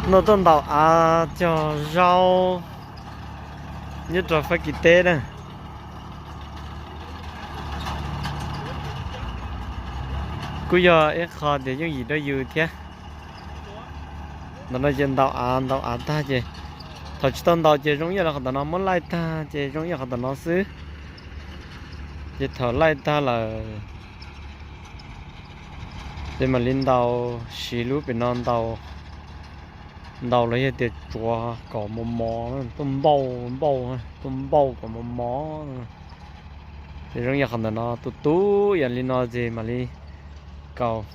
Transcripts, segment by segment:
No tuaj ntaus av cog zaub nyob rau Fab Kis teb na. Kuj yog ib qho tias yooj yim rau yus thiab. Ntawm no ces ntaus av, ntaus av tag ces thaum tsis tau ntaus ces zoo ib yam li qhov ntawm no, muab laij tag ces zoo ib yam qhov ntawm no xwb. Ces thaum laij tag lawm ces mam li ntaus, siv lub pem no ntaus, ntaus los yog tias tsuav kom mos mos, tuaj npauj npauj, tuaj npauj kom mos mos. Ces zoo ib yam qhov ntawm no, tus tub yam li no ces mam li kaus.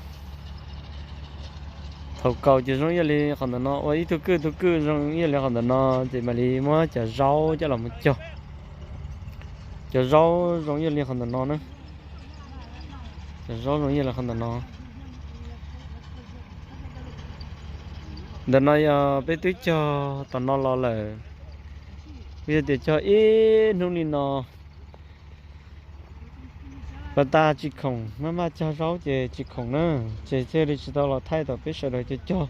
Thaum kaus ces zoo ib yam li qhov ntawm no, ua ib tug kwj, tug kwj zoo ib yam li qhov ntawm no, ces mam li muab cov zaub coj los mus cog. Cov zaub zoo ib yam li qhov ntawm no na. Cov zaub zoo ib yam li qhov ntawm no. Ntawm no yog peb twb cog tom no los lawm, yog tias cog ib hnub li no, pas tas tsis khoom, maj maj cog zaub ces tsis khoom na, ces thiaj li tsis tau los thaij thaum peb sawv daws cog cog.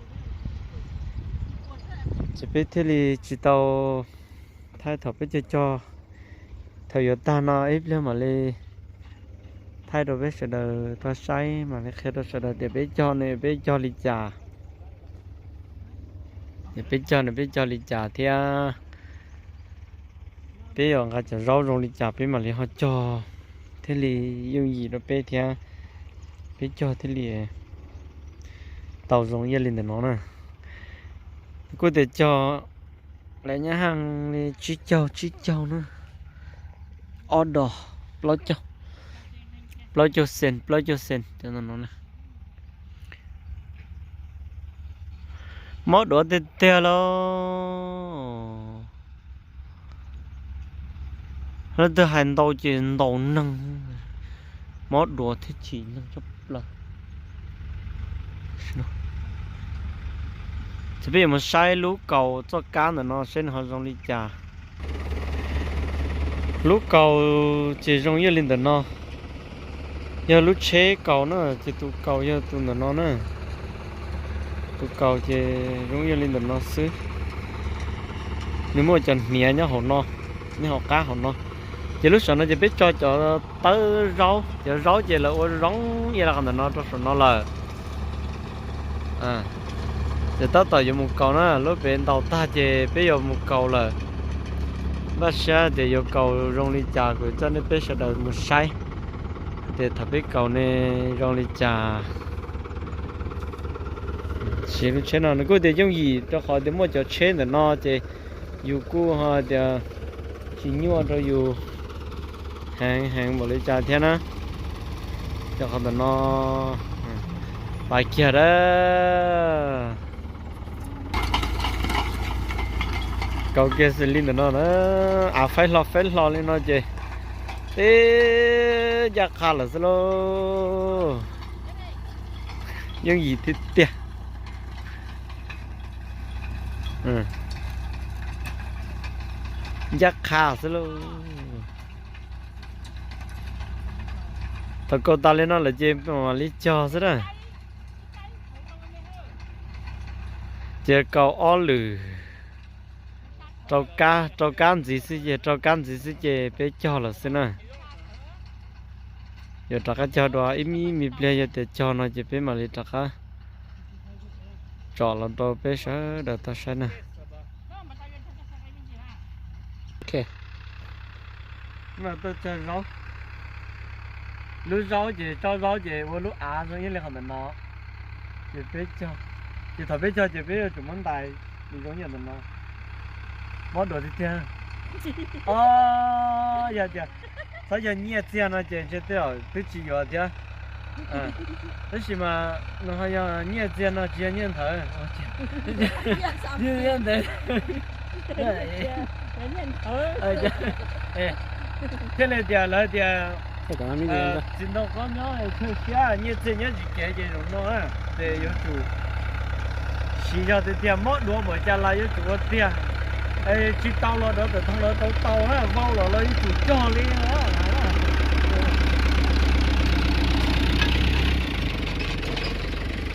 Ces peb thiaj li tsis tau thaij thaum peb cog cog. Thaum yuav tag no ib pliag mam li thaij rau peb sawv daws tau saib, mam li qhia rau sawv daws tias peb cog ne peb cog li cas. Peb cog ne peb cog li cas thiab peb yuav nqa cov zaub zoo li cas peb mam li ho cog thiaj li yooj yim rau peb thiab peb cog thiaj li tau zoo ib yam li ntawm no na. Kuj tias cog lawv nyob heev li tsib caug tsib caug na, ob dos, plaub caug, plaub caug xees, plaub caug xees cov no na. Mob duav tiag tiag lauj. Leej twg hais ntau ces ntau neeg, mob duav thiab chim neeg tshaj plaws. Ces peb yuav mus saib lub kaus txoj kab ntawm no seb nws ho zoo li cas. Lub kaus ces zoo ib yam li ntawm no. Yog lub tsheb kaus na, ces tus kaus yog tus ntawm no na. Tus kaus ces zoo ib yam li ntawm no xwb. Nws muaj cov hniav nyob hauv no, nyob hauv qab hauv no. Ces lub saum no ces peb tso cov tawb zaub, cov zaub ces lawv ua zoo ib yam li qhov ntawm no rau saum no lawm. Ces tab tom yuav mus kaus na, lub pem ntaus tag ces peb yuav mus kaus lawm. Npaj siab tias yuav kaus zoo li cas kuv coj nej peb sawv daws mus saib tias thaum peb kaus ne zoo li cas. Siv lub tsheb no nws kuj tias yooj yim rau qhov tias muaj cov tsheb ntawm no ces yus kuj ho tias tsis nyuaj rau yus heev heev npaum li cas thiab na. Cov qhov ntawm no pais kiag dab. Kaus kiag xws li ntawm no na, av faib hlo faib hlo li no ces teb ncaj qha lawm xwb lauj. Yooj yim tiag tiag. Ncaj qha xwb lauj. Thaum kaus tas li no lawm ces mam li cog xwb na. Ces kaus ob lwm, rau kab, rau kab ntxiv xwb ces, rau kab ntxiv xwb ces peb cog lawm xwb na. Yuav rov qab cog dua ib me pliag, yog tias cog no ces peb mam li rov qab tsom los rau peb sawv daws tau saib na. Lub zaub ces tsob zaub ces ua lub av zoo ib yam li qhov ntawm no. Ces peb cog, ces thaum peb cog ces peb yuav tsum muab ntais zoo ib yam ntawm no. Mob duav tiag tiag. O, yog tias txhob yog nyiaj txiag no ces ntshe tej zaum twb tsis yuav thiab. Tab sis mas nws ho yog nyiaj txiag no tsis yog nyiaj nthawv. Nyiaj nthawv. Thiaj li tias lawv tias txiv ntoo qaub nyob chaw siab, nyiaj txiag nyob tsis kev ces zaum no ces yuav tsum siv zog tiag tiag, mob duav npaum cas los yuav tsum ua tiag. Tsis tau los rau tawm thoob lawv tau tau na, vau los los yuav tsum cog li.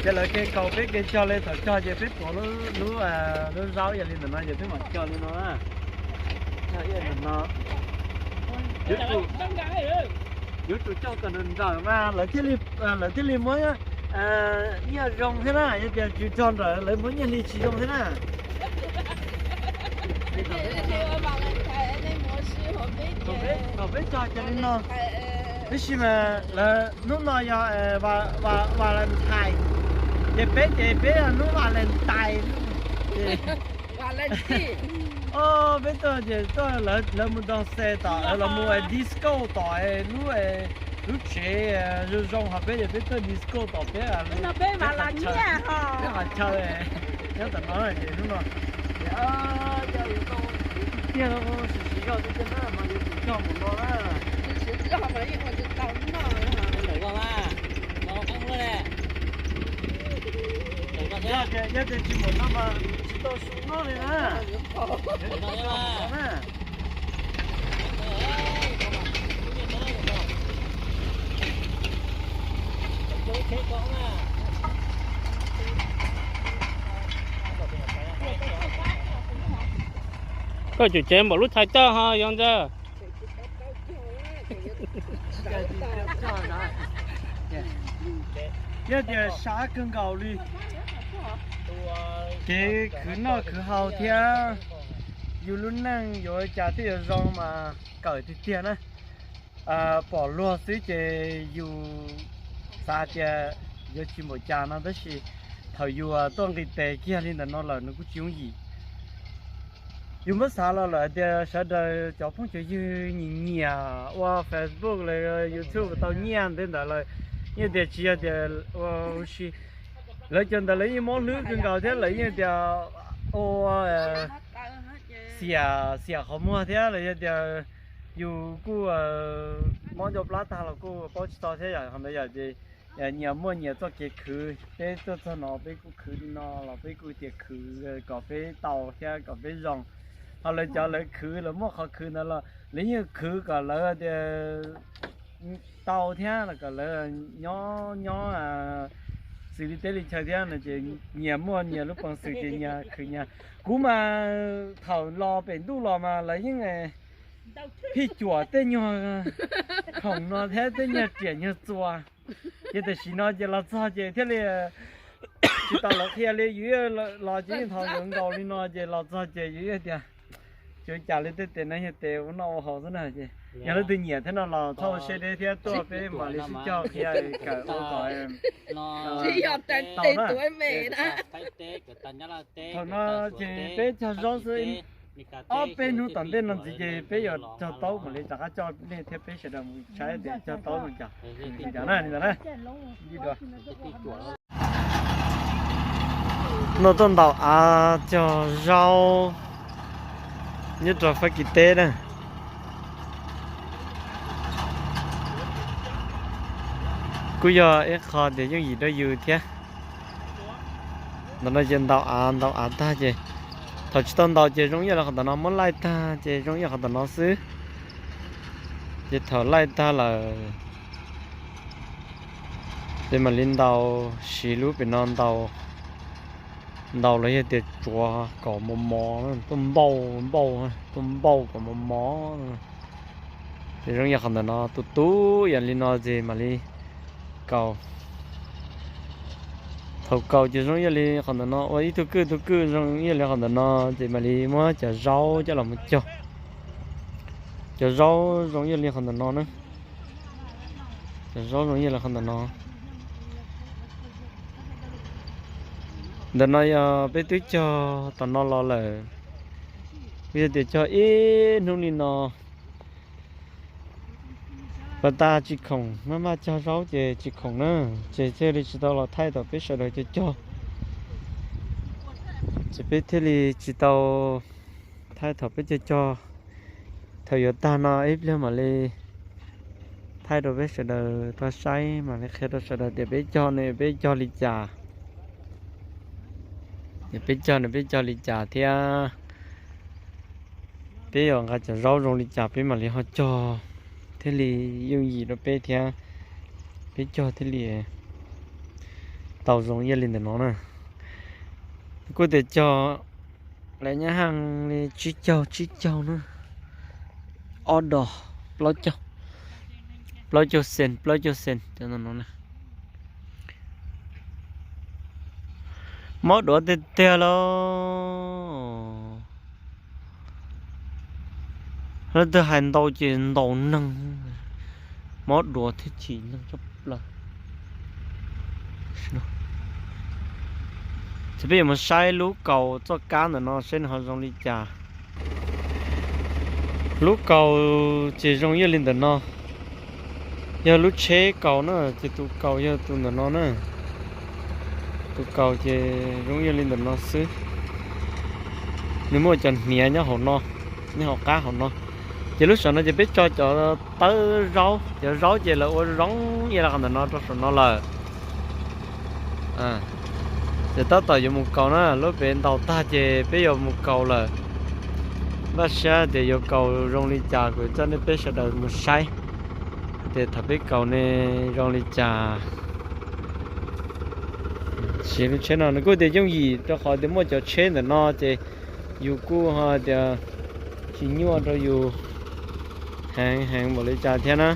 Ces lawv ke nkaus peb ke cog li, thaum cog ces peb tuav lub, lub zaub yog li ntawm no ces peb mam cog li no na. Cog ib ntawm no. Yuav tsum cog kom nrawm nrawm mas lawv thiaj li, lawv thiaj li muab nyiaj zoo thiab na, yog tias tsis cog nrawm lawv muab nyiaj hli tsis zoo thiab na. Thaum peb cog cov li no, tab sis mas lawv hnub no yog Valentine, ces peb ces peb yog hnub Valentine. Peb tuaj ces tuaj lawv mus dog xe tom, lawv mus disco tom lub, lub tsev zoo zoo, ho peb ces peb tuaj disco tom peb, peb qhov chaw nyob tom no ces hnub no ces tiag tiag, siv zog tiag tiag na mas yuav tsum cog mus no na. Yog tias tsis mus no mas tsis tau su noj li na. Koj tsum ceev npaum lub thais coj ho yog ntag. Yog tias sab kawg nkaus li, kev khwv noj khwv haus thiab yus lub neej yuav cas thiaj yuav zoo mas kawm tiag tiag na. Pom luag xwb ces yus xav tias yuav tsis npaum cas no, tab sis thaum yus tuaj nqis tes kiag li ntawm no lawm nws kuj tsis yooj yim. Yus muab xav los lawm tias sawv daws cov phooj cov ywg nyiam nyiam ua Facebook los YouTube tau nyiaj ntev ntawd lawm, yeej tias tsis yog tias ua si, lawv cov ntawd lawv yeej mob hlwb kawg nkaus thiab lawv yeej tias ua xiam xiam qhov muag thiab los yog tias yus kuj mob ncau plab tag los kuj paub tsis tau thiab yom. Qhov ntawd yom ces nyias muaj nyias txoj kev khwv, peb tuaj txog no peb kuj khwv li no los peb kuj tias khwv kom peb tau thiab kom peb zoo. Ho lawv cov lawv khwv lawv muaj qhov khwv ntawd los lawv yeej khwv kom lawv tias tau thiab los kom lawv nyob nyob xws li teb li chaw thiab no ces nyias muaj nyias lub peev xwm ces nyias khwv nyias. Kuv mas thaum los pem ntuj los mas lawv yeej phij cuam tej nyuag khoom no thiab tej nyuag riam nyuag txuas. Ces tam sim no ces los txog ces thiaj li tsis tau lawv qhia li, yus los ces yeej thaum nkaus nkaus li no ces los txog ces yus yeej tias tsis ua cas li, tej tes no yog tes ua noj ua haus xwb na. Ces yog leej twg nyiam thiab no los txhob ua siab deb thiab tuaj peb mam li sib cog qhia kawm ua kom tau na. Thaum no ces peb cog zaub xwb, ob peb hnub tom ntej no ntxiv ces peb yuav cog taub mam li rov qab coj nej thiab peb sawv daws mus saib tias cog taub zoo cas. Li ntawd na, li ntawd na. Noj tuaj ntaus av cog zaub nyob rau Fab Kis teb na. Kuj yog ib qho tias yooj yim rau yus thiab. Ntawm no ces ntaus av, ntaus av tag ces thaum tsis tau ntaus ces zoo ib yam li qhov ntawm no, muab laij tag ces zoo ib yam qhov ntawm no xwb. Ces thaum laij tag lawm ces mam li ntaus, siv lub pem no ntaus, ntaus los yog tias tsuav kom mos mos, tuaj npauj npauj, tuaj npauj kom mos mos. Ces zoo ib yam qhov ntawm no, tus tub yam li no ces mam li kaus. Thaum kaus ces zoo ib yam li qhov ntawm no, ua ib tug kwj, tug kwj zoo ib yam li qhov ntawm no ces mam li muab cov zaub coj los mus cog. Cov zaub zoo ib yam li qhov ntawm no na. Cov zaub zoo ib yam li qhov ntawm no. Ntawm no yog peb twb cog tom no los lawm, yog tias cog ib hnub li no pas tas tsis khoom, maj maj cog zaub ces tsis khoom na, ces thiaj li tsis tau los thaij tau peb sawv daws cog cog. Ces peb thiaj li tsis tau thaij thaum peb cog cog. Thaum yuav tag no ib pliag mam li thaij rau peb sawv daws tau saib, mam li qhia rau sawv daws tias peb cog ne peb cog li cas, peb cog ne peb cog li cas thiab peb yuav nqa cov zaub zoo li cas peb mam li ho cog thiaj li yooj yim rau peb thiab peb cog thiaj li tau zoo ib yam li ntawm no na. Kuj tias cog lawv nyab haj li tsib caug tsib caug na, ob dos plaub caug, plaub caug xees, plaub caug xees cov no na. Mob duav tiag tiag lauj. Leej twg hais ntau ces ntau neeg, mob duav thiab chim neeg tshaj plaws. Ces peb yuav mus saib lub kaus txoj kab ntawm no seb nws ho zoo li cas. Lub kaus ces zoo ib yam li ntawm no. Yog lub tsheb kaus na, ces tus kaus yog tus ntawm no na. Tus kaus ces zoo ib yam li ntawm no xwb. Nws muaj cov hniav nyob hauv no, nyob hauv qab hauv no. Ces lub saum no ces peb tso cov tawb zaub, cov zaub ces lawv ua zoo ib yam li qhov ntawm no rau saum no lawm. Ces tab tom yuav mus kaus na, lub pem ntaus tag ces peb yuav mus kaus lawm. Npaj siab tias yuav kaus zoo li cas kuv coj nej peb sawv daws mus saib tias thaum peb kaus ne zoo li cas. Siv lub tsheb no nws kuj tias yooj yim rau qhov tias muaj cov tsheb ntawm no ces yus kuj ho tias tsis nyuaj rau yus heev heev npaum li cas thiab na.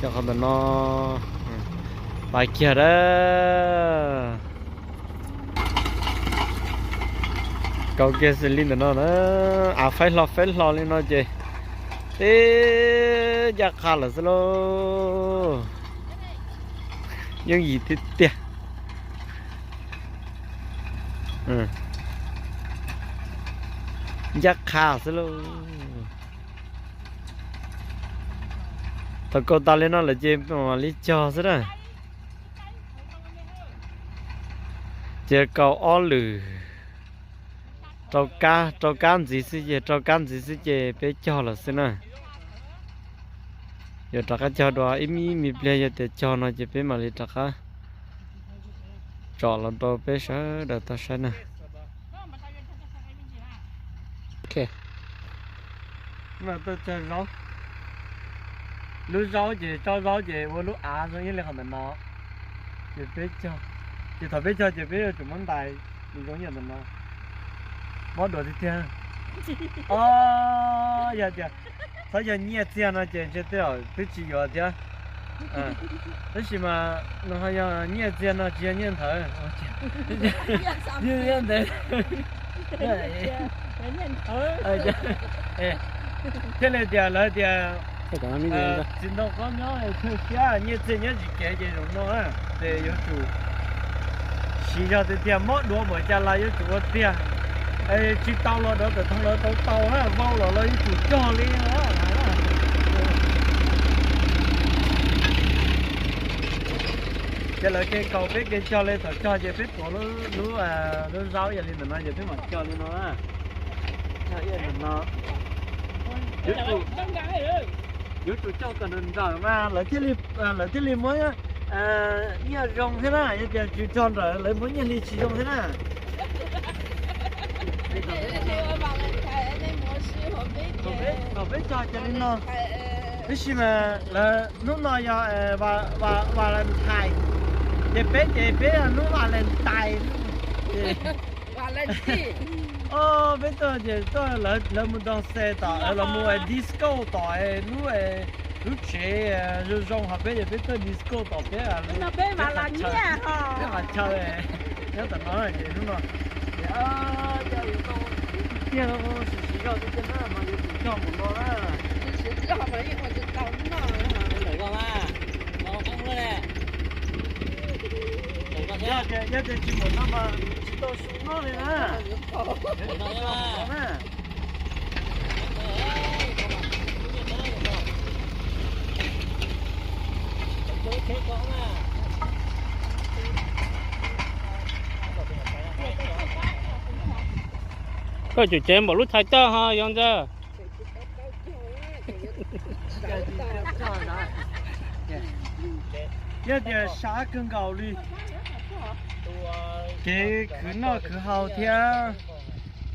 Cov qhov ntawm no pas kiag dab. Kaus kiag xws li ntawm no na, av faib hlo faib hlo li no ces teb ncaj qha lawm xwb lauj. Yooj yim tiag tiag. Ncaj qha xwb lauj. Thaum kaus tas li no lawm ces mam li cog xwb na. Ces kaus ob lwm, rau kab, rau kab ntxiv xwb ces, rau kab ntxiv xwb ces peb cog lawm xwb na. Yuav rov qab cog dua ib me pliag, yog tias cog no ces peb mam li rov qab tsom los rau peb sawv daws tau saib na. Lub zaub ces tsob zaub ces ua lub av zoo ib yam li qhov ntawm no. Ces peb cog, ces thaum peb cog ces peb yuav tsum muab ntais zoo ib yam ntawm no. Mob duav tiag tiag. Os, yog tias txhob yog nyiaj txiag no ces ntshe tej zaum twb tsis yuav thiab. Tab sis mas nws ho yog nyiaj txiag no tsis yog nyiaj nthawv, nyiaj ntev. Thiaj li tias lawv tias txiv ntoo qaub nyob chaw siab, nyiaj txiag nyob tsis kev ces zoo no na. Ces yuav tsum siv zog tiag tiag, mob duav npaum cas los yuav tsum ua tiag. Tsis tau los dov tawm thoob lawv tau tau na, vau los los yuav tsum cog li. Ces lawv kev kaus peb kev cog li, thaum cog ces peb tuav lub, lub zaub yog li ntawm no ces peb mam cog li no na. Cog ib yam no. Yuav tsum cog kom nrawm nrawm mas lawv thiaj li, lawv thiaj li muab nyiaj zoo thiab na, yog tias tsis cog nrawm lawv muab nyiaj hli tsis zoo thiab na. Thaum peb cog cog li no, tab sis mas lawv hnub no yog Valentine, ces peb ces peb yog hnub Valentine. Peb tuaj ces tuaj lawv mus dog xe tom, los mus disco tom lub, lub tsev zoo zoo, ho peb ces peb tuaj disco tom peb, peb qhov chaw nyob tom no ces hnub no ces tiag, siv zog tiag tiag na mas yuav tsum cog mus no na. Yog tias tsis mus no mas tsis tau su noj li na. Koj tsum cev npaum lub thais tawj ho yog ntag. Yog tias sab kawg nkaus li, kev khwv noj khwv haus thiab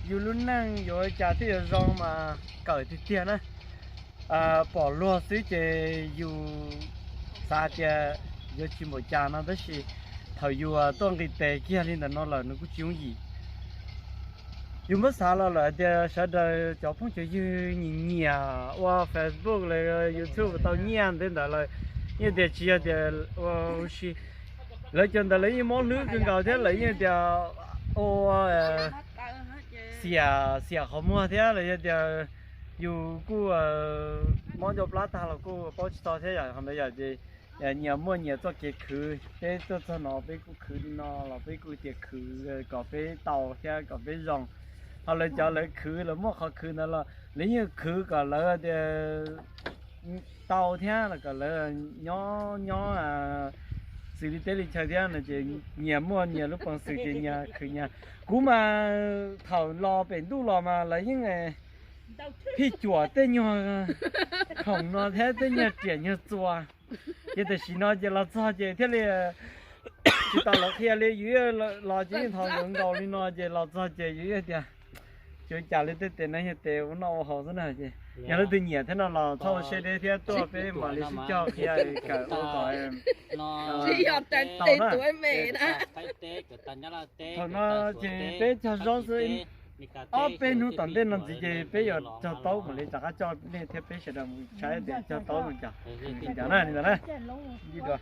yus lub neej yuav ua cas thiaj yuav zoo mas kawm tiag tiag na. Pom luag xwb ces yus xav tias yuav tsis npaum cas no, tab sis Thaum yus tuaj nqis tes kiag li ntawm no lawm nws kuj tsis yooj yim. Yus muab xav los lawm tias sawv daws cov phooj cov ywg nyiam nyiam ua Facebook los YouTube tau nyiaj ntev ntawd lawm, yeej tias tsis yog tias ua si. Lawv cov ntawd lawv yeej mob hlwb kawg nkaus thiab lawv yeej tias ua xiam xiam qhov muag thiab los yog tias yus kuj mob ncua plab tag los kuj paub tsis tau thiab yom. Qhov ntawd yom ces nyias muaj nyias txoj kev khwv, peb tuaj txog no peb kuj khwv li no los peb kuj tias khwv kom peb tau thiab kom peb zoo. Ho lawv cov lawv khwv lawv muaj qhov khwv ntawd los lawv yeej khwv kom lawv tias tau thiab los kom lawv nyob nyob xws li teb li chaw thiab no ces nyias muaj nyias lub peev xwm ces nyias khwv nyias. Kuv mas thaum los pem ntuj los mas lawv yeej phij cuam tej nyuag khoom no thiab tej nyuag riam nyuag txuas. Ces tam sim no ces los txog ces thiaj li tsis tau lawv qhia li, yus los ces yeej thov nkawd nkaus li no ces los txog ces yus tias tsuas cas li tej tes no yog tes ua noj ua haus xwb na ces yog leej twg nyiam thiab no los txhob ua siab deb thiab tuaj peb mam li sib cog qhia kawm ua kom tau na. Thaum no ces peb cog zaub xwb, ob peb hnub tom ntej no ntxiv ces peb yuav cog taub mam li rov qab coj nej thiab peb sawv daws mus saib tias cog taub zoo cas. Li ntawd na, li ntawd na. Ib dua.